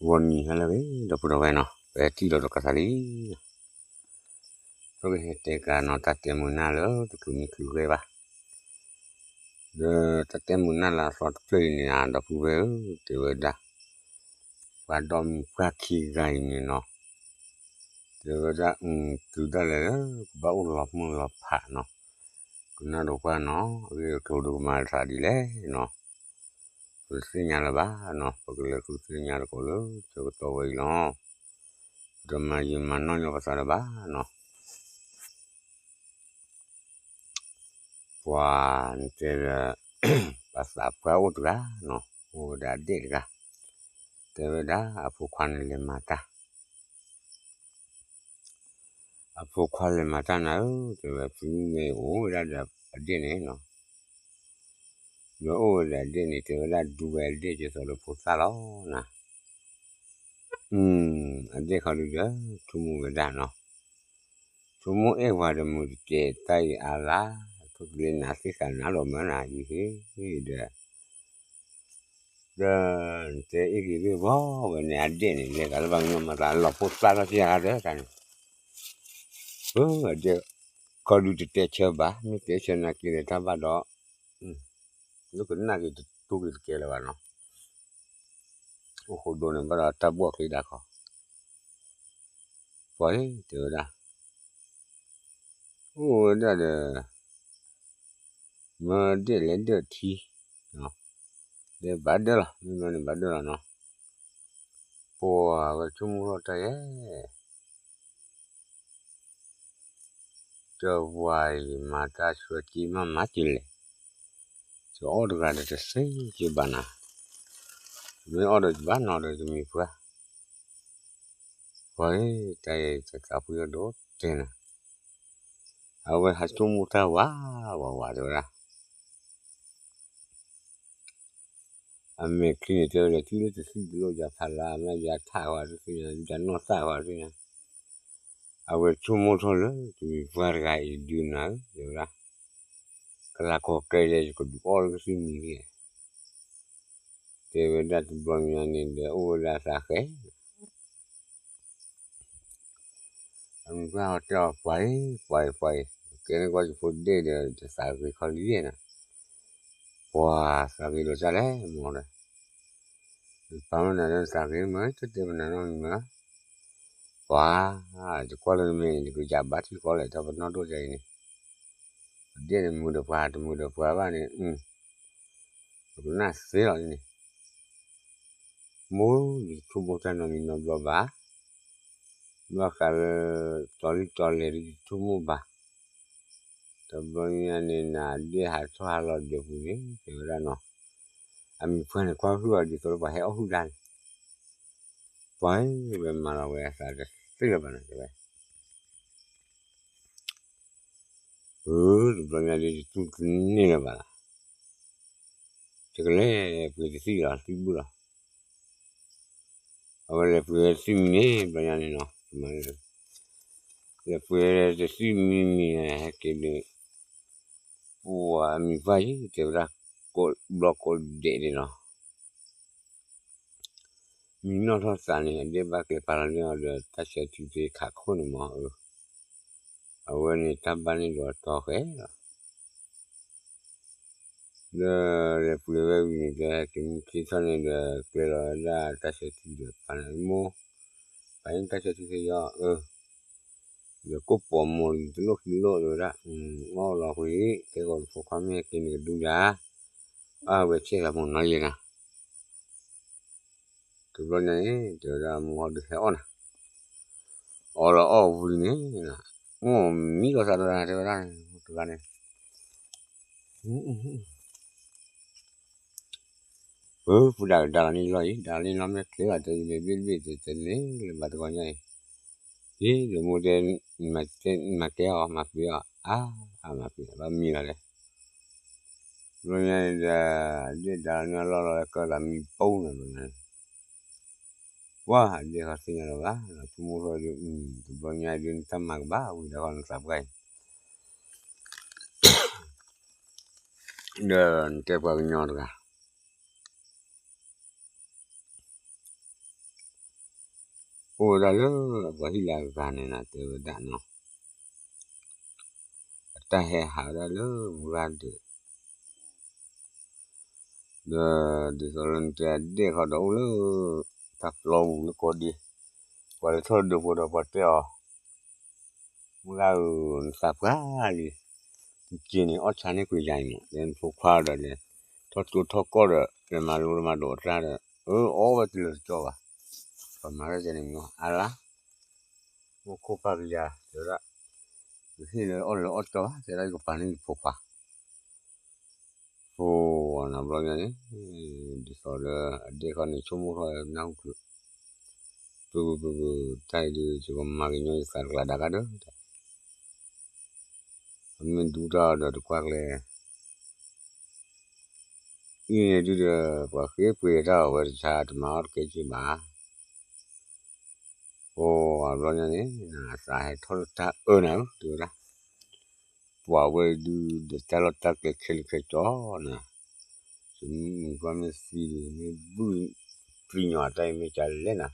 ဂီၤနံၤဟါလၢအဂ့ၤ ဒီပုၢ်ဒီဝဲၢ်နီၤ, ပထံၣ်လိာ်ဒီးကစၢ်လံနီၤ, ပကဟဲတဲကးနီၤ တၢ်တဲမုာ်နၢ်လၢတချုးမံချုးဂဲၤဘၣ်, ဒီးတၢ်တဲမုာ်နၢ်လၢအသီတဖျၢၣ်အံၤန့ၣ် ဒီပုၢ်ဝဲၢ်ဧၢ တဲဝဲဒၣ်, ပှၤဒီမုၣ်ပှၢ်ခံဂၤအံၤန့ၣ်နီၤ, တဲဝဲဒၣ် တုၤဒၣ်လဲာ်လၢ ကဘၣ်အိၣ်လီၤမုၢ်လီၤဖးနီၤ, ကနၣ်ဒီးပှၢ်နီၤ အဂ့ၢ်အကျိၤဒီးကမၤတၢ်ဒ်လဲၣ်နီၤ, ပတသ့ၣ်ညါလၢၤဘၣ်နီၤ, ပကလဲၤဃုသ့ၣ်ညါသကိးလၢဆၢကတီၢ်ဝဲအံၤလီၤ, ပတမၤယံာ်မၤနီၢ်ညီပသးလၢၤဘၣ်နီၤ. ပှၤတဲဒီး ပှၤသးပှၢ်အိၣ်တဂၤနီၤ, အိၣ်ဝဲဒၣ်အဒဲၣ်တဂၤ, တဲဝဲဒၣ်အဖိခွါန့ၣ်လဲၤမၤတၢ်, အဖိခွါလဲၤမၤတၢ်နၤဧၢ, တဲဝဲဖုမ့ၢ်အိၣ်ဝဲဒၣ်ဒီးအဒဲၣ်န့ၣ်နီၤ, ဒီးအိၣ်ဝဲဒၣ်အဒဲၣ်န့ၣ် တဲဝဲဒၣ်ဒူဝဲအဒဲၣ်ကဲသိးလၢဖိသၣ်လီၤနၤ, အဒဲၣ်ခီဒုဒီး ဆိကမိၣ်ဝဲဒၣ်နီၤ, ဆိကမိၣ်အဲၣ်ပှၤဒီးမုာ်တကဲတၢ်အံၤအါလါ, ထိၣ်ကလ့နၤသ့ၣ်သးနၤလီၤမၢနၤအံၤဟ့ၣ်ဒီး ဒီးနတဲအ့ၣ်က့ၤဘ့ၣ်ဘီဝဲန့ၣ် အဒဲၣ်န့ၣ် လဲၤသးလၢပှၤကညီမၤသးလီၤဖိသၣ်ထီၣ်က့ၤအဂၤဒီးတၢ်န့ၣ်, အဒဲၣ်ခီဒုတတဲဆၢဘၣ်, မ့ၢ်တဲဆၢနၤက့ၤဒီးတၢ်ဘၣ်ဒီး, လၢကနၣ်က့ၤတတူၢ်က့ၤတကဲလၢၤဘၣ်နီၤ, အိၣ်ဃိဒိၣ်န့ၣ်ဘၣ်ဒီးတၢ်ဘှီၣ်ချ့ဒၣ်ခီ, ပှၤတဲဝဲဒၣ် အိၣ်ဝဲဒၣ်ဒီး မၢဒဲၣ်လဲၤဒၢၣ်ထံ, ဒီးဘၣ်ဒၢၣ်လီၤ, မ့ၢ်မၢန့ၣ်ဘၣ်ဒၢၣ်လီၤနီၤ, ပှၤဝဲဆိကမိၣ်ထီၣ်တၢ်ယဲၢ် တဝၤအံၤမၤတၢ်ဆှၢက့ၤမးမၤက့ၤလဲၣ်, ကအီၣ်တဂၤဒီးတသ့က့ၤဘၣ်နၤ, မ့ၢ်အီၣ်ဒီးယဘၣ်နီၤဒီးတမံၤပှၢ်, ပှၤဧၢ တၢ်ယဲၢ်တၢ်သးပှံၤအီၤဒိၣ်တဲနၤ, အဝဲဟးဆိကမိၣ်တၢ်ဝးဝးဝးတဲဝဲဒၣ် အမဲာ်ချံန့ၣ်တဲဝဲဒၣ် ထံၣ်လၢတသံၣ်တလိၣ် ယၤဖးလါမ့ၢ်ယၤထးဝဲတသ့ၣ်ညါ ယၤနီၢ်သၣ်ဝဲတသ့ၣ်ညါ, အဝဲဆိကမိၣ်ထီၣ်လၢတမံၤပှၢ်တဂၤအံၤဒုးနၤဧၢ တဲဝဲဒၣ်, ကလၤကီၤကျဲလဲၣ် ယကဒုးအီၣ်လၢကသံၣ်မံၤလံ, တဲဝဲဒၣ်တဘျီညါန့ၣ်ဒီး အိၣ်ဝဲဒၣ်သးဃဲ အမံၤပှၢ်တဲအီၤ ပှၤအံၤ ပှၤအံၤ ပှၤအံၤ ကဲန့ၣ်ကွၢ်ယဖိဒဲၣ်ဒီး ယသးဂ့ၤခီလံနီၤ, ပှၤသးဂ့ၤဒီးတၢ်လဲၣ်မ့ၢ်ဒီး, ယပာ်မနုၤလၢနသးဂ့ၤမ့ၢ် တတဲပနၤနီတမံၤမ့ၢ်, ပှၤ ယကွၢ်လၢနမဲာ် ယကယၤဘါထံကီၢ်လဲၣ် တၢ်ပနီၣ်ဒိၣ်ယၤအံၤန့ၣ်, ပဒဲၣ်န့ၣ်မုာ်ဒီးပှၤ တမုာ်ဒီးပှၤဘၣ်န့ၣ် ပကနၣ်သ့လီၤန့ၣ် မိၢ်ယဆိကမိၣ်တၢ်နီတမံၤနီတဘျီဘၣ်, ဘၣ်ဃးလၢ တီၤလံတီၤလဲၢ်ဒီးယဆိကမိၣ်ဘၣ်, တဘျီညါန့ၣ် နဒဲၣ်ဟးထီၣ်ဟးလီၤဒၢးပူၤန့ၣ် တဲဝဲဒၣ်နီၤ, အမံၤပှၢ်န့ၣ် ကွၢ်ဟုၣ်အီၤဒ်သိးလၢပှၤဟဲအီၣ်ဟုၣ်ဒါန့ၣ်, ပှၤဧၢ ဝဲမၤလီၤဝဲအသးတသ့လၢၤဘၣ်နီၤ တဲဝဲ အၢ တဘျီညါဒီး ယတူၢ်တန့ၢ်လၢၤဘၣ်လီၤ, ယကလဲၤပှ့ၤတသံၣ်လီၤ သံၣ်ဘူၣ်လီၤ, အဝဲလဲၤပှ့ၤဝဲတသံၣ်မံၤန့ၣ် တဘျီညါန့ၣ်နီၤ, လဲၤပှ့ၤတသံၣ်မံၤမံၤန့ၣ် ဟဲက့ၤဒီး ပှၤအမံၤပှၢ်ယံၤ တဲဝဲဒၣ် ကိးဘျီကိးဒဲးဒဲးလီၤ. မံနီၣ်ထီၣ်သးန့ၣ် အဒဲၣ်ဘၣ်ကျဲပာ်လီၤန့ၢ်အီၤဒီး တၢ်ဆၢထံသ့ခးခိၣ်န့ၣ်မ့ၢ်အၢ, အဝဲန့ၣ်တၢ်ဘၣ်န့ၣ်ဒီးတီဃဲလီၤ. ဒီးလဲၤပှ့ၤဝဲဝံၤန့ၣ်ဒီး ဟဲက့ၤမုၢ်ဆ့ၣ်ထီၣ်န့ၣ်ဒီး ကျဲလီၤဝဲဒၣ်တၢ်ဆၢထံဒီးပာ်န့ၣ်မိၢ်, ပာ်န့ၣ်တၢ်ဆၢထံသ့ယီၤအၢ ဒီးကိၣ်ပိာ်မိၢ်လံတလိၣ်ဃံလိၣ်တဲဝဲဒၣ်, အီၣ်လီၤဃုာ် ကဲကီးတဖိခွါမ့ၢ်ဟဲက့ၤန့ၣ်ကဒုယၤ, အဝဲဆဲးသးမိၢ်နီၤယဲနၤ တဘျီညါန့ၣ် တဲဝဲဒၣ်မိၢ်ဟီဒုးဟဲအီၣ်နၤ, အီၣ်လီၤအီၣ်ဝံၤန့ၣ် မိၢ်မံလီၤသးဒီးနၤတဲဝဲဒၣ်, တဂၤန့ၣ် ပဖုဒၣ်ကဒါလီၤန့ၣ်လီၤအံၤ ဒါလီၤန့ၣ်လီၤမ့ၢ်ချ့လီၤတဲယမ့ၢ်ဘ့ၣ်တဘ့ၣ်တတဲန့ၣ်လၢၤဘၣ်တဂီၤညါအံၤ, အံၤဒီးမိၢ်တဲ မၤကဲအီၤ မၤပှ့ၤအီၤ အါ မၤပှ့ၤဘၣ်မံလီၤလဲၣ်, တဘျီညါန့ၣ်ဒီး ဒ့ၣ်ဒါလီၤန့ၣ်အလီၢ်လီၤဝဲကၢလီၤမံပူၤန့ၣ်တဘျီညါန့ၣ်, ပှၤဒ့ၣ်ဃီသ့ၣ်ညါလီၤဘၣ် ဆိကမိၣ်ထီၣ်ဒီး တဘျီညါဒုး နတၢ်မၤကဘၣ်ဝံၤဒီးဃီနသးပှၢ်အံၤ ဒီးနတဲပှၤကညီတဂၤ ပှၤ အိၣ်ဝဲဒၣ်လၢပှၤဟံၣ်လၢအဂၤန့ၣ်နၤ တဲဝဲဒၣ်နီၤ, အတၢ်ဟဲဟးဝဲဒၣ်လၢမုၢ်ဂၤဒၢး ဒီးဒ်သိးလၢနတဲအဒဲၣ်ခီဒီးအိၣ်လၢ တၢ်ပျီပူၤလၢကီၢ်ဒံ, ပှၤလဲၤထီၣ်ဒၢးဖိဒီးပှၤတဲအီၤ, မုၢ်ဂၤဧၢ, နသးပှၢ်လံ, နက့ၤန့ၣ်အီၣ်ဆၣ်န့ၢ်ကွံာ်ယၤအံၤမး, လဲၤနဖိခွါဒီးလဲၤထီၣ်ကၠိထီၣ်ကီၢ်ဒီး လဲၤမၤလိမၤဒိးအသးဒီး အၢ အီၣ်ဝဲတုၤလၢတကၠီဘၣ်, ပှၤမၤတၢ်ကဲန့ၣ်မ့ၢ်အါလါ မိၢ်ခိၣ်ပၢ်ကယၤ တဲဝဲဒၣ်, ယဟ့ၣ်လၢအီၣ်လၢအီၣ်ကၠီဘၣ် တဲဒၣ်ယကပာ်န့ၢ်ယဖိခွါ, ဖိအနၤဘျီညါန့ၣ် ဒ်သိးလၢအဒဲၣ်ခီန့ၣ် ဆိကမိၣ်ထီၣ်နၢ်ဟူချုး, ပူၤပူၤပူၤပူၤ တၢ်အံၤဒုး ယကမၤကညီယသးတကျါဒၣ်ကါဒီး အမ့ၢ်ဒူတၢ်အီၤဒီးတကွၢ်ကျဲ အံၤန့ၣ်ဒုးဒီး ပှၤဃ့ပှ့ၤတၢ်အီၤဝဲတဆါ တမၤအီၣ်တကဲက့ဘၣ်. အိၣ်အဘျီညါန့ၣ် အသးဟဲထီၣ်လၢတၢ်အၢနၤဧၢ တဲဝဲဒၣ်, ပှၤဝဲဒုးဒီးတၢ်လီၢ်တၢ်ကျဲခဲလၢာ်ခဲဆ့နၤ, ယမုၢ်မုၢ်ပှၢ်မ့ၢ်သံဒုး မ့ၢ်ဘုၣ်သံညီၤတၢ်အံၤမ့ၢ်ကလဲၣ်နၤ,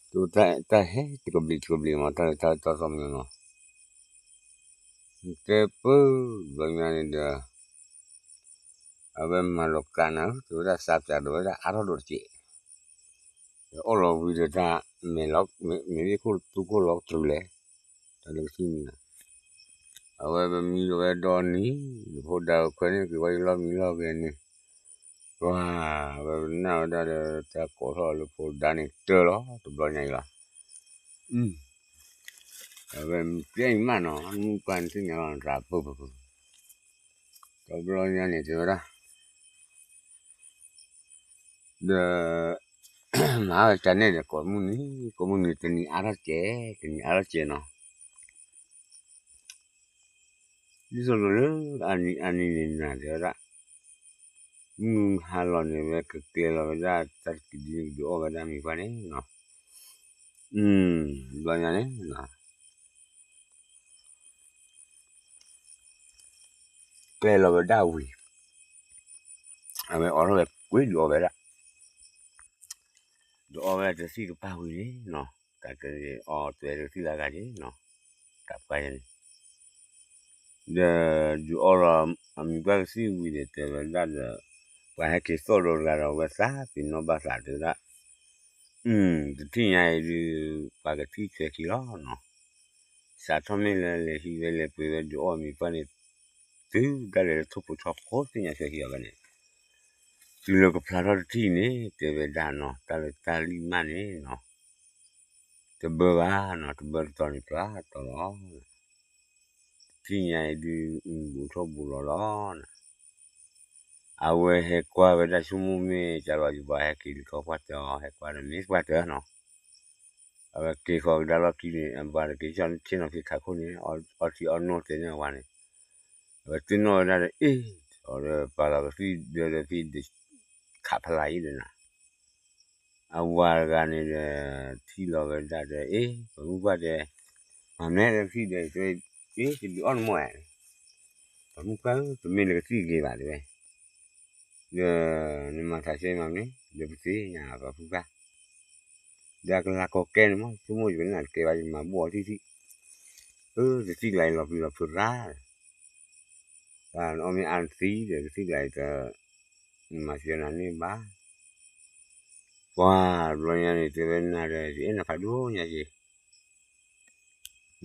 တၢ်ဟဲတကဘျံးတကဘျံးမး တၢ်လၢတၢ်တီသီမီၤနီၤ နတဲပၢၢ်ဘျီညါန့ၣ်ဒီး အဝဲမၤလီၤကးနၤဧၢ တဲဝဲဒၣ် သးပျးဒီးဝဲဒၣ်အါထီၣ်ဒိၣ်တက့ၢ်, ဒီးအီၣ်လီၤဝံၤဒီးတၢ် မဲာ်လီၤ မဲာ်ဘ့ၣ်ခိၣ်သူခိၣ်လီၤကတြူာ်လဲၣ်, တၢ်လၢကသံၣ်န့ၣ် အဝဲပမံဒီးဝဲဒီနံၤ နဖိဒါအခွဲးန့ၣ်က့ၤဝဲယလီၢ်မံလီၢ်ဂဲၤန့ၣ်, ပှၤ အဝဲပနၢ်ဝဲဒၣ်ဒီးတၢ်ကိးထီၣ်လၢဖိဒါန့ၣ်တၢ်လီၤ တဘျီညါအံၤလီၤ. အဝဲပျဲအံၤမးနီၤ မုၢ်ပှၢ်နသ့ၣ်ညါလီၤနသးပၢၢ်ပၢၢ်ပၢၢ်, တဘျီညါန့ၣ်တဲဝဲဒၣ် ဒီး မၤဝဲတၢ်န့ၣ်ဒီး ကိးမုၢ်နံၤ ကိးမုၢ်နံၤ တနံၤအါထီၣ်ကဲ တနံၤအါထီၣ်ကဲနီၤ, ဒ်သိးဒီးလၢ အနံၤအနံၤန့ၣ်နၤတဲဝဲဒၣ်, မုၢ်ဟါလီၤန့ၣ် ဝဲကကျဲလီၤဝဲဒၣ် တၢ်တကဒံကဒုးအီၣ်ဝဲဒၣ်မံၤပှၢ်န့ၣ်နီၤ, ဘျီညါန့ၣ် ကျဲလီၤဝဲဒၣ်ဝံၤ အဝဲအိးထီၣ်ဝဲကွ့ဒုးအီၣ်ဝဲဒၣ်, ဒုးအီၣ်ဝဲတသံၣ်တပၢ်ဝံၤန့ၣ်နီၤ, တၢ်ကန့ၣ်အီၣ်သွဲတသံၣ်လၢဂၤန့ၣ်နီၤ, တၢ်ပှၢ်ယဲန့ၣ် ဒီးဒုးအီၣ်လီၤအမံၤပှၢ်ကသံၣ်ဝံၤဒီးတဲဝဲဒၣ်ဒီး ပှၤဟဲက့ၤသီၣ်ဒီးတဂၤဒီး ဝဲသးပ့ၤနီၣ်ဘၣ်သးတဲဝဲဒၣ်, တထံၣ်ညါအံၤဒုး ပှၤကထံၣ်ထွဲခံလီၤနီၤ, စးထီၣ်မ့ၢ်လၢလဲၤဟံးဝဲလဲၤပှ့ၤဝဲဒုးအီၣ်မံၤပှၢ်န့ၣ် တုၤဒၣ်လဲာ်လၢထိၣ်ဖိဆီဖိသ့ၣ်ညါထွဲခံအီၤဖဲန့ၣ်, တုၤလၢကဖျါထီၣ်တထံၣ်န့ၣ် တဲဝဲဒၣ်နီၤ တၢ်လၢတၢ်လံၣ်မးန့ၣ်နီၤ တဘၢဘၣ်နီၤ တဘၢတတီၤန့ၣ်ဖျါတီၤလီၤ, တထံၣ်ညါအံၤဒုး အူထီၣ်ဘူးလီၤလီၤ, အဝဲဟဲကွၢ်ဝဲဒၣ်ဆိကမိၣ်မ့ၢ်ကလီၤယဘၣ်ဟဲက့ၤလံခီပှၢ်တၢၢ်အီၤ ဟဲကွၢ်ဒီးမ့ၢ်ပှၢ်တၢၢ်နီၤ, အဝဲက့ၤဃီၤကဒါလီၢ်ခံန့ၣ် အဘၣ်တက့ၤဆ့ၣ်နီၤဖံးခးခိၣ်န့ၣ် အီထံအီနိၣ်တဲန့ၢ်အဝၤန့ၣ်, အဝဲသ့ၣ်နီၣ်ဝဲဒၣ်ဒီး အ့ၣ် အီၤဒီးပာ်လီၤကသံၣ်ဒၢဒီးဖံး ခးဖးလၢအံၤဒီးနၤ အဝၤတဂၤန့ၣ်ဒီး ထံၣ်လီၤဝဲဒၣ်ဒီး အ့ၣ် ပှၤမုၢ်ပှၢ်ဒီး မၤမနုၤလၢကသံၣ်ဒီး အ့ၣ် တဒုးအီၣ်နမိၢ်ဧါ, ပှၤမုၢ်ပှၢ်ဧၢ တမ့ၢ်လၢကသံၣ်ဂ့ၤဘၣ်တဲဝဲ, ဒီးနမၤသးဆဲမၤမနုၤ ဒီးပသ့ၣ်ညါပှၤမုၢ်ပှၢ်, ဒီးအကလၤကီကဲန့ၣ်မး ဆိကမိၣ်ယကနၣ်တကဲဘၣ် ယမၤဘူၣ်အီၤထံၣ်ထံၣ်, အၢ တသံၣ်ကျါအံၤလီၤပျံၤလီၤဖုးရၣ် ပှၤအီၣ်မ့ၢ်အါနသံဒီး ကသံၣ်ကျါအံၤတ မၤစၢၤနၤန့ၣ်ဘၣ်, ပှၤဘျီညါန့ၣ်တဲဝဲနၤဒီး ယအဲၣ်နၤဖးဒိၣ်ညါက့ၤ,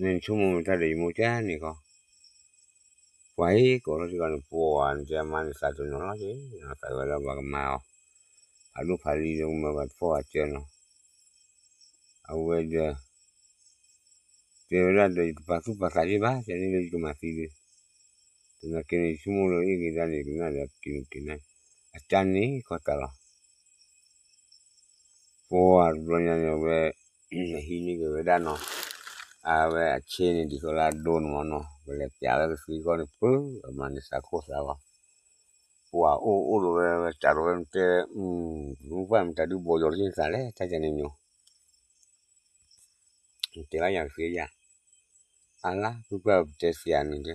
မ့ၢ်နဆိကမိၣ်မ့ၢ်တၢ်ဒီးယမိၢ်ကၢ်န့ၣ်ကီး, ပှၤဟ့ၣ်ကိးထီၣ်စ့ၢ်ကီးန့ၣ် ပှၤနတဲမါန့ၣ်သးတနီၤလီၤက့ၤ, သးဝဲလၢပှၤကမၤအီၤ, ဖးဒိၣ်ဖးလံၤဒီးကမၤပှၤတဖီၣ်အစၢနီၤ, အဝဲဒီး တဲဝဲဒၣ်ဒီး ယတပာ်သူၣ်ပာ်သးက့ၤဘၣ် ကဲန့ၣ်လၢယကမၤသံဒီး, သနာ်က့န့ၣ် ယဆိကမိၣ်လၢအ့ၣ်ဂ့ၤဒၣ်န့ၣ် ကနၣ်ဒီးက့ၤနုာ်က့ၤနၢ်, အတၢ်န့ၣ်ကီၢ်တၢ်လီၤ, ပှၤတဘျီညါန့ၣ် အဝဲ ဟံးန့ၢ်က့ၤဝဲဒၣ်နီၤ, အဝဲအဆ့န့ၣ် ဒ်သိးလၢအဒိန့ၣ်မးနီၤ ပလဲၤပျးဝဲကသံကီၢ်န့ၣ် ပၢအမၤန့ၣ်သးခိၣ်သးဂီၤ, ပှၤအိၣ်အိၣ်ဒီးဝဲ ဝဲစးဒီးဝဲတဲ, မုၢ်ပှၢ်မတၤဒုးဘီယီၤတက့ၢ်သးလဲၣ် တၢ်ကန့ၣ်ညိ တဲဘၣ်ယၤကသ့ယၤ, အလါ ဖုပှၢ်ပတဲသ့ဧါန့ၣ်တဲ,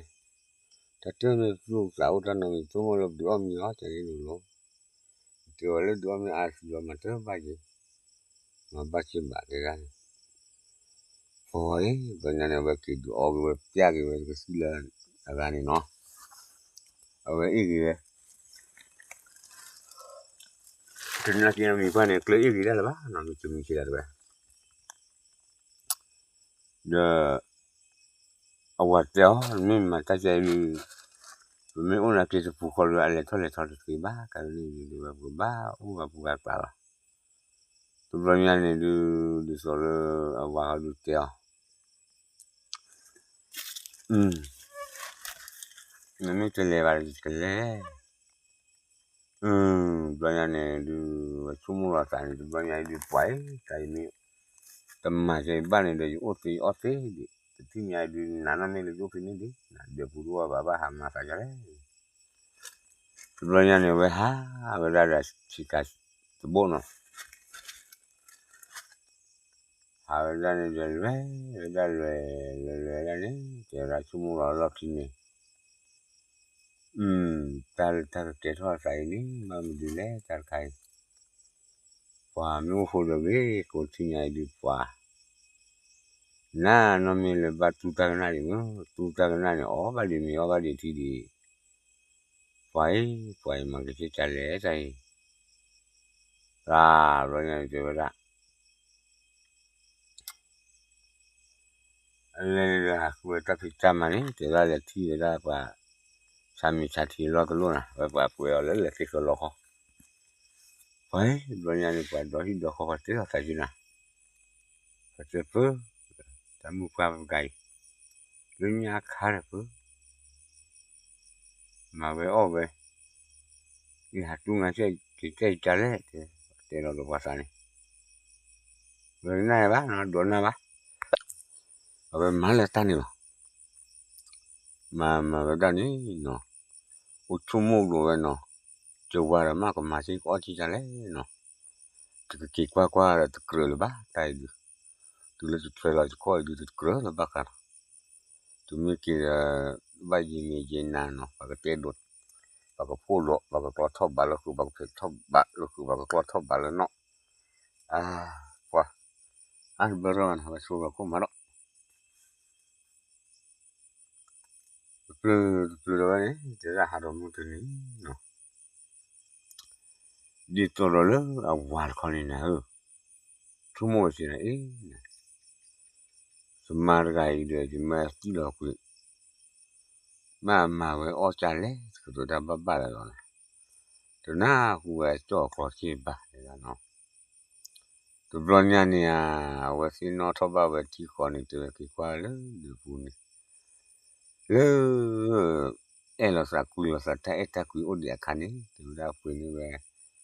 တၢ်တမ့ၢ်သူၣ်အိၣ်သးအိၣ်တၢ်နီတမံၤ ဆိကမိၣ်လၢပဒုးအီၣ်မံၤအီၤ ကန့ၣ်လိၤလိၤ, တဲအီၤလၢဒုးအီၣ်မံၤအါသံလီၤ မၤတဘၣ်က့ၤ, မၤဘၣ်စ့ၢ်ဘၣ်က့ၤဂၤန့ၣ်, ပှၤအံၤ ဘျီညါန့ၣ် အဝဲက့ၤဒုးအီက့ၤဝဲ ပျၢ်က့ၤဝဲတကသံၣ်လၢအဂၤန့ၣ်နီၤ, အဝဲအ့ၣ်က့ၤဝဲ တနၤက့ၤမံၤပှၢ်န့ၣ် ကျၢၤအ့ၣ်က့ၤဒၣ်လၢၤဘၣ်နီၤ, မ့ၢ်တမံၤက့ၤဒၣ်တဝဲ ဒီး အဝၤတဲအီၤ မ့ၢ်မၤတၢ်ကဲဒုး ပမ့ၢ်အိၣ်နာ်က့တပူၤဃီဒီး အလဲၤထီၣ်လဲၤထီတသ့ဘၣ်, ကန့ၣ်ဒုး ပကဘၣ်အိၣ်ဂၤပူၤဂၤကျါလီၤ. တဘျီညါန့ၣ်ဒုး ဒ်သိးလၢအဝၤဟီဒုးတဲအီၤ နမ့ၢ်တလဲၤဘၣ်ဒီး ယတလဲၤ, ဘျီညါန့ၣ်ဒုး ဝဲဆိကမိၣ်လီၤသးန့ၣ် တဘျီညါအံၤဒုး ပှၤအံၤ တၢ်အံၤမ့ၢ် တမၤစၢၤယဘၣ်န့ၣ်ဒီး ယအိၣ်သ့ယအီၣ်သ့ဒံး, တထံၣ်ညါအံၤဒုး နၤနီၢ်မ့ၢ်လၢယအိၣ်ဖဲန့ၣ်ဒံး နဒၢးပူၤဒိၣ်ဘၣ်ဘၣ်ဟးမၤသးယါလဲၣ်. တဘျီညါန့ၣ် ဝဲဟးဝဲဒၣ်ဒီးဆံးကၤတဘိနီၤ ဟးဝဲဒၣ်န့ၣ်ဒီး လဲၤဝဲဒၣ်လဲၤလဲၤလဲၤဒၣ်န့ၣ် တဲဝဲဒၣ်ဆိကမိၣ်လီၤလီၢ်ခံန့ၣ်, တၢ်လၢတၢ်ကကဲထီၣ်အသးအံၤန့ၣ် ဘၣ်မနုၤလဲၣ် တၢ်တခါအံၤ, ပှၤမ့ၢ်အိၣ်ဃိဒီးဂ့ၤ ကိးထံၣ်ညါအံၤဒုးပှၤ နၤနီၢ်မ့ၢ်လၢဘၣ်တူၢ်တၢ်ကနၣ်ဒံးမ့ၢ် တူၢ်တၢ်ကနၣ်န့ၣ် အီၣ်ဘၣ်ဒံးမ့ၤအီၣ်ဘၣ်ဒံးထံဒံး, ပှၤအံၤ ပှၤအံၤမၤက့ၤကၢ်လဲၣ်တၢ်အံၤ, တဘျီညါန့ၣ် တဲဝဲဒၣ် အလဲၤဒီးဟးဃုဝဲတၢ်ဖံးတၢ်မၤန့ၣ် တဲဝဲဒၣ်လဲၤထံၣ်ဝဲဒၣ်ပှၤ ဆါမံၤဆါထံလီၢ်တလိၣ်နၤ ဝဲပှၤပှဲၤအီၤလၢလဲၤသ့ဃၢၤလီၤခီ, ပှၤအံၤ တဘျီညါန့ၣ် ပှၤဒီဟံၣ်ဒီဃီပှၤတဲလီၤသးက့နၤ, ပှၤတဲပၢ တၢ်မုၣ်ပှၢ်ပကၤအံၤ လၢညါခါဒီးပၢ မၤဝဲအီၣ်ဝဲ, ယဟးတူၢ်ငါက့ၤကဲအံၤတၢ်လဲၣ် တဲ, တဲလီၤဒီးပှၤသးန့ၣ်, ဝဲကနၣ်ဘၣ်နီၤ ဒိးနၢ်ဘၣ်, အဝဲမၤလၢတၢ်န့ၣ်လီၤ, မၤမၤဝဲဒၣ်န့ၣ်နီၤ, အိၣ်ဆိကမိၣ်ဒိးဝဲနီၤ, ကဝၤဒီးမ့ၢ်ကမၤက့ၤကအီၣ်က့ၤတၢ်လဲၣ်နီၤ, တကက့ၤကွၢ်ကွၢ်ဒီးတကြၢးလၢၤဘၣ် တၢ်အံၤဒုး, တုၤလၢတထွဲလီၤယခီၣ်အံၤဒုး တကြၢးလၢၤဘၣ်ဃးလီၤ, တုၤမ့ၢ်က့ၤဒီး ဘၣ်ယံၤမ့ၢ်ယံၤနၤနီၤ ပှၤကတဲဒိး, ပှၤကဖှိၣ်ဒီး ပှၤကကျီထီၣ်ဘးလၢဃုာ် ပှၤကဖဲးထီၣ်ဘးလၢဃုာ် ပှၤကကျီထီၣ်ဘးလၢနီၣ်, အါ, ပှၤ, အါတဘျီထီၣ်ဘၣ်နီၤ ပှၤဆိကမိၣ်ခိၣ်မးဒီး တပျုၤတပျုၤဒီးဝဲန့ၣ် တဲဒၣ်ဟးဒီးမုၢ်တနံၤနီၤ, ဒ်သိးဒီးလၢအဝၤတခီန့ၣ်နၤဧၢ, ဆိကမိၣ်ဝဲစ့ၢ်နၤအံၤ, ယမါတဂၤအံၤဒီး ယမါစံၣ်လီၤကွံာ်, မ့ၢ်အမၤဝဲအီၣ်ကၢ်လဲၣ် တကတိၤတၢ်ဘၣ်ဘၣ်လၢလီၤနၤ, တနၢ်ဟူဝဲအကၠီၣ်အကျီစ့ၢ်ဘၣ်တဲဒၣ်နီၤ တဘျီညါန့ၣ်ဧါ, အဝဲသ့ၣ်နီၣ်ထီၣ်ဘၣ်ဝဲထံဃီန့ၣ် တဲဝဲက့ၤကွၢ်လၢဒၢးပူၤန့ၣ်, လၢ အဲၣ်လိာ်သးကွံလိာ်သး တၢ်အဲၣ်တၢ်ကွံအိၣ်ဒံးအခါန့ၣ် တဲဝဲဒၣ်ပှ့ၤန့ၢ်ဝဲ,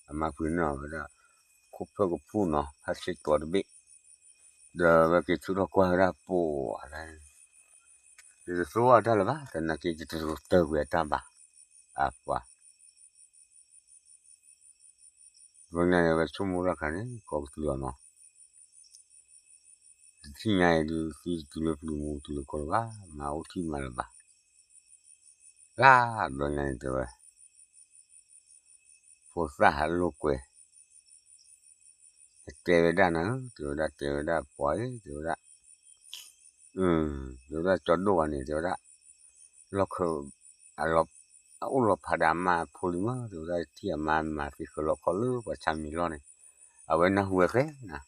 အမါပှ့ၤန့ၢ်အီၤဝဲဒၣ် ခိၣ်ဖၢကဖူၣ်နီၤ ဖးဆ့ကီးတဘ့ၣ်, ဒီးဝဲက့ၤဆူၣ်ထီၣ်ကွၢ်ဝဲဒၣ်ပိာ်အသးန့ၣ်, ယတသိၣ်အီၣ်တၢ်လၢၤဘၣ် သနာ်က့ ယတတၢၢ်ကွံာ်အတၢ်ဘၣ်, အပှၤ တဘျီညါန့ၣ် အဝဲဆိကမိၣ်ထီၣ်ခါန့ၣ် ကိးကတုၤအီၤနီၤ, တထံၣ်ညါအံၤဒုး သုတတုၤလၢပျုၤမူတုၤလၢကီၢ်လၢၤဘၣ်, မၤအိၣ်ထံၣ်မၤလၢၤဘၣ်, လၢတဘျီညါန့ၣ်တဲဝဲ ဖိသၣ်ဟးလိာ်ကွဲ တဲဝဲဒၣ်နၤဧၢ တဲဝဲဒၣ် တဲဝဲဒၣ်ပှၤအံၤ တဲဝဲဒၣ်, တဲဝဲဒၣ်ကၠီဒိၣ်ဘၣ်န့ၣ် တဲဝဲဒၣ်, လီၢ်ခၢၣ်, အအိၣ်လီၤဖးဒီးအမါဖိလံမး တဲဝဲဒၣ် ထံၣ်အမါမၤသ့ဃၢၤလီၤခီလၢပှၤဆါမံၤလီၢ်န့ၣ်, အဝဲနၢ်ဟူဝဲဃဲနၤ,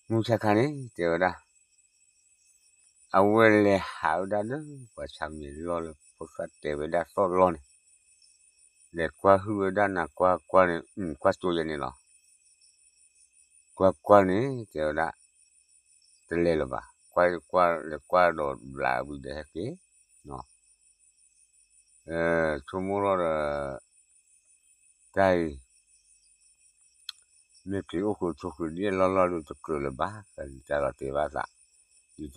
မုၢ်ဆါခါန့ၣ် တဲဝဲဒၣ် အဝဲလဲၤဟးဝဲဒၣ်လၢပှၤဆါမံၤလီၢ်လၢဖိသၣ်တဲဝဲဒၣ်သီၣ်လီၢ်န့ၣ်, လဲၤကွၢ်ဟုၣ်ဝဲဒၣ်နၤ ကွၢ်ကွၢ်န့ၣ် ကွၢ်ကၠိယဲန့ၣ်လီၤ, ကွၢ်ကွၢ်န့ၣ် တဲဝဲဒၣ်, တလဲၤလၢၤဘၣ်, ကွၢ်ကွၢ် လဲၤကွၢ်ဒီးဘျးဝံၤဒီးဟဲက့ၤ, ဆိကမိၣ်ထီၣ်ဒီး တၢ်အံၤ မ့ၢ်ပှ့ၤအိၣ်ဃုာ်ဆိးဃုာ်ဒ်အလီၢ်လီၢ်ဒီးတကြၢးလၢၤဘၣ်, တၢ်လီၤတဲာ်ဘၣ်သး, ဒ်သိးလၢပပာ်လီၤ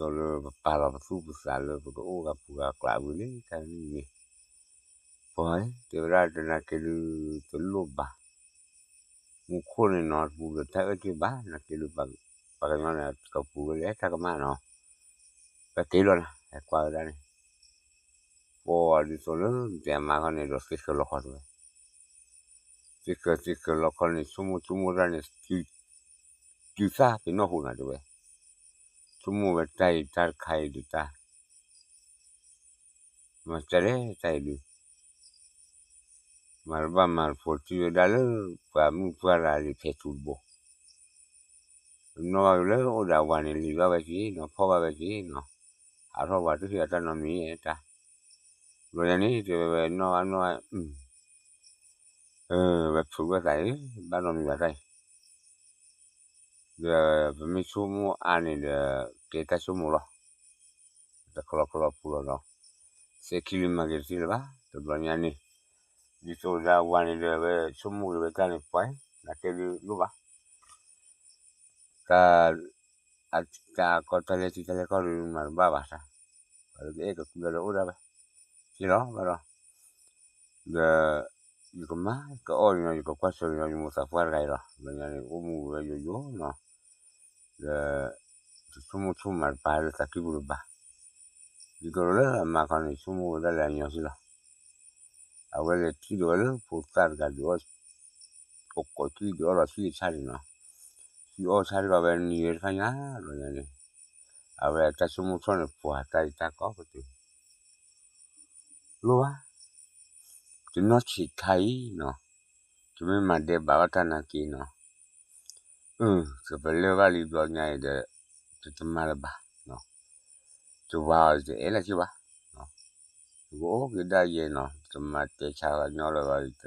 ပသူၣ်ပသးလၢပကအိၣ်ဂၤပူၤဂၤကျးဝံၤလံ တၢ်န့ၣ်န့ၣ်, ပှၤ တဲဝဲဒၣ်တနာ်က့ဒုးတလိၣ်ဘၣ်, မူခိၣ်န့ၣ်နီၤတပူၤဒီးတၢ်အၢၣ်က့ၢ်ဘၣ် နာ်က့ဒုး ပှၤကညီန့ၣ် တကပူၤဝဲလဲၣ်တၢ်ကမၣ်နီၤ, ပက့ၤလီၤနၤ ဟဲကွၢ်ဝဲဒၣ်န့ၣ်, ပှၤဒ်သိးလၢနတဲအမါခီန့ၣ်ဒီးသ့ဃၢၤလီၤခီတဲဝဲ သ့ဃၢၤသ့ဃၢၤလီၤခီန့ၣ် ဆိကမိၣ်ဆိကမိၣ်တၢ်န့ၣ် သံ, တုၤသၣ်ပ့ၤနီၣ်ဟူးနၤတဲဝဲ, ဆိကမိၣ်ဝဲတၢ်အံၤတၢ်တခါအံၤဒုးတၢ် မၤစၢၤလဲၣ်တၢ်အံၤဒုး, မၤတဘၣ်မၤတဖိးတံၢ်ဝဲဒၣ်လၢ ပှၤမုၣ်ပှၢ်ရၤလံၤဖဲးထူတဘိ, နီၢ်ဘၣ်က့ၤလၢအိၣ်ဒီးအဝၤန့ၣ် လံၤဘၣ်ဝဲက့ၤနီၤ ဖီၣ်ဘၣ်ဝဲက့ၤနီၤ, ဟးထီၣ်ပှၤတဟ့ၣ်အတၢ်နီတမံၤတၢ်, ဘျီညါန့ၣ် တဲဝဲဝဲနီၢ်ဘၣ်နီၢ် ဝဲဖုးဝဲသးအံၤ ဘၣ်နီတမံၤဘၣ်တၢ်အံၤ, ဒီးပမ့ၢ်ဆိကမိၣ်အါန့ၣ်ဒီး ကဲတၢ်ဆိကမိၣ်လီၤ, တခီလီၤခီလီၤပူၤလီၤနီၤ, စဲခံလံမၤက့ၤတသ့လၢၤဘၣ် တဘျီညါန့ၣ်, ဒ်သိးဒီးအဝၤန့ၣ်ဒီး ဝဲဆိကမိၣ်က့ၤဝဲတၢ်န့ၣ်ပှၤ, နကဲဒုးလိၣ်ဘၣ် တၢ် အတၢ်ကီတၢ်လဲၤထံတၢ်လဲၤကီၢ်ဒုးမၤတဘၣ်ဘၣ်တၢ်, ပှၤလၢကအဲၣ်ကကွံအီၤဒီးအိၣ်ဒၣ်ဝဲ, က့လီၤဘၣ်ဒီး, ဒီး ယကမၤကအီၣ်န့ၣ်နီၤ ယကကွၢ်ဆၢန့ၣ်နီၤ ယမိၢ်သးပှၢ်တဂၤအံၤလီၤ ဘျီညါန့ၣ်အိၣ်မူဝဲယိယိနီၤ, ဒီး တဆိကမိၣ်ဆိကမးတပာ်လၢသးကံၢ်ပူၤတဘၣ်, ဒ်သိးလၢအမါခီန့ၣ် ဆိကမိၣ်ဝဲဒၣ်လၢအညီဆံလီၤ အဝဲလဲၤထံၣ်ဒီးဝဲလၢဖိသၣ်တဂၤဒုးအီၣ်, အိၣ်ကိးထံၣ်ဒုးအီၣ်လီၤဆံးအဆၣ်န့ၣ်နီၤ, ဆံးအီၣ်ဆၣ်တဂၤဝဲနံၤဝဲတဖၣ်ညါဘျီညါန့ၣ်, အဝဲအတၢ်ဆိကမိၣ်ဆိကမးန့ၣ်ပှၤတၢ်အံၤတၢ်ကီကတၢၢ်, လိၣ်ဘၣ်, တနီၢ်ဆံးခါအံၤနီၤ, တမ့ၢ်မၤဒဲးဘးဘၣ်တၢ်နာ်က့နီၤ အၢ တပလၢၢ်ဘၣ်လံဘျီညါအံၤဒီး, တတမၤလၢၤဘၣ်, တဝၤအီၤတအဲၣ်လၢၤက့ဘၣ်, ယကအိၣ်က့ၤဒၣ်ယဲနီၤ တမၤတဲဆါပှၤညီလၢၤဘၣ်, တ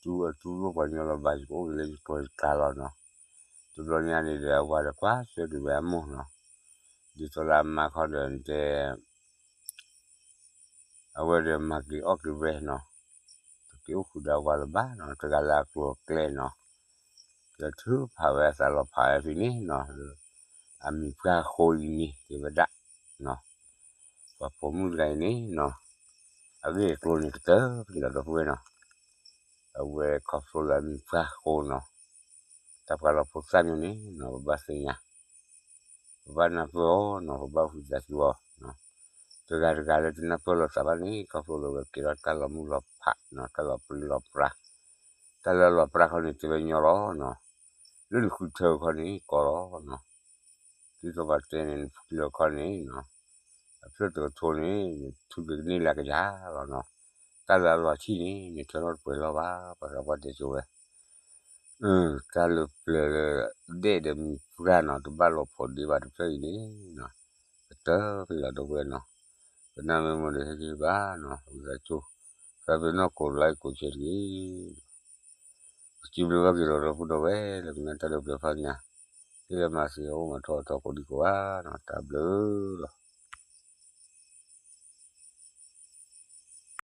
တူၢ်အတူၢ်လိာ်ပှၤညီလၢၤဘၣ် ယကအိၣ်က့ၤလၢယကျိၤယကျါလီၤနီၤ, တဘျီညါန့ၣ်ဒီးအဝၤဒီးကွၢ်ဆၢက့ၤဝဲအမိၢ်နီၤ, ဒ်သိးလၢအမါခီဒီးတဲ အဝဲဒီးမၤက့ၤအီၣ်က့ၤဝဲနီၤ, တက့ၤအိၣ်ဃုာ်ဒီးအဝၤလၢၤဘၣ်နီၤ တဂၤလၢအကျိၤအကျဲနီၤ, ဒီးထုးဖးဝဲအသးလီၤဖးဝဲဖဲန့ၣ်နီၤ, အမံၤပှၢ်ဃိအံၤန့ၣ် တဲဝဲဒၣ်, ပှၤပိာ်မုၣ်တဂၤအံၤန့ၣ်နီၤ, အဂ့ၢ်အကျိၤန့ၣ်ကတၢၢ်ဖဲလီၤဒီပုၢ်ဝဲၢ်နီၤ, အဝဲခီဖျိလၢအမံၤပှၢ်ဃိနီၤ, တၢ်ပှၤလီၤဖိသၣ်ညါန့ၣ်နီၤ ပဘၣ်သ့ၣ်ညါ ပဘၣ်နၢ်ပၢၢ်အီၤနီၤ ပဘၣ်ဃုသးစူၤအီၤ, တဂၤတဂၤလၢတနၢ်ပၢၢ်လိာ်သးဘၣ်န့ၣ် ခီဖျိလၢဝဲကဲထီၣ်တၢ်လီၤမုၢ်လီၤဖးနီၤ တၢ်လီၤပျံၤလီၤပြါ, တၢ်လၢအလီၤပြါခီန့ၣ် တဲဝဲညီလီၤနီၤ, လၢနဃုထၢအခီန့ၣ် ကီလီၤနီၤ, ဒ်သိးပှၤတဲန့ၣ် နဃုထၢအခီန့ၣ်နီၤ, အဖျၢၣ်တကထိန့ၣ် နထုးက့ၤကန့ၢ်လၢကယၤလီၤနီၤ, တၢ်လၢအလီၤဆံၣ်န့ၣ် နထၢထီၣ်တပှဲၤလီၤဘၣ် ပှၤသးပှၢ်တဲဆိဝဲ တၢ်လၢပျၢၤလၢ ဒဲၣ်ဒီးမံၤပှၢ်နီၤ တဘၣ်လီၤဖိးဒ့ဘၣ်တဖျၢၣ်အံၤန့ၣ်နီၤ, ကတၢၢ်ဖဲလီၤဒီပုၢ်ဝဲၢ်နီၤ, ပနၢ်မ့ၢ်မုာ်ဒီးဟ့ၣ်ဂံၢ်ဘါနီၤ ဝံသးစူၤ, သးပ့ၤနီၣ်ကိးlikeကိးshareတဂ့ၤ, ပစံးဘျုးဘၣ်က့ၤဒီးဒီပုၢ်ဒီဝဲၢ်လၢကနၣ်တၢ်လၢပျၢၤဖးညါ, ဟ့ၣ်လီၤမၤစၢၤအိၣ်မၤထီၣ်ထီကိးဒံကိးဂၤနီၤ တၢ်ဘျုးလီၤ.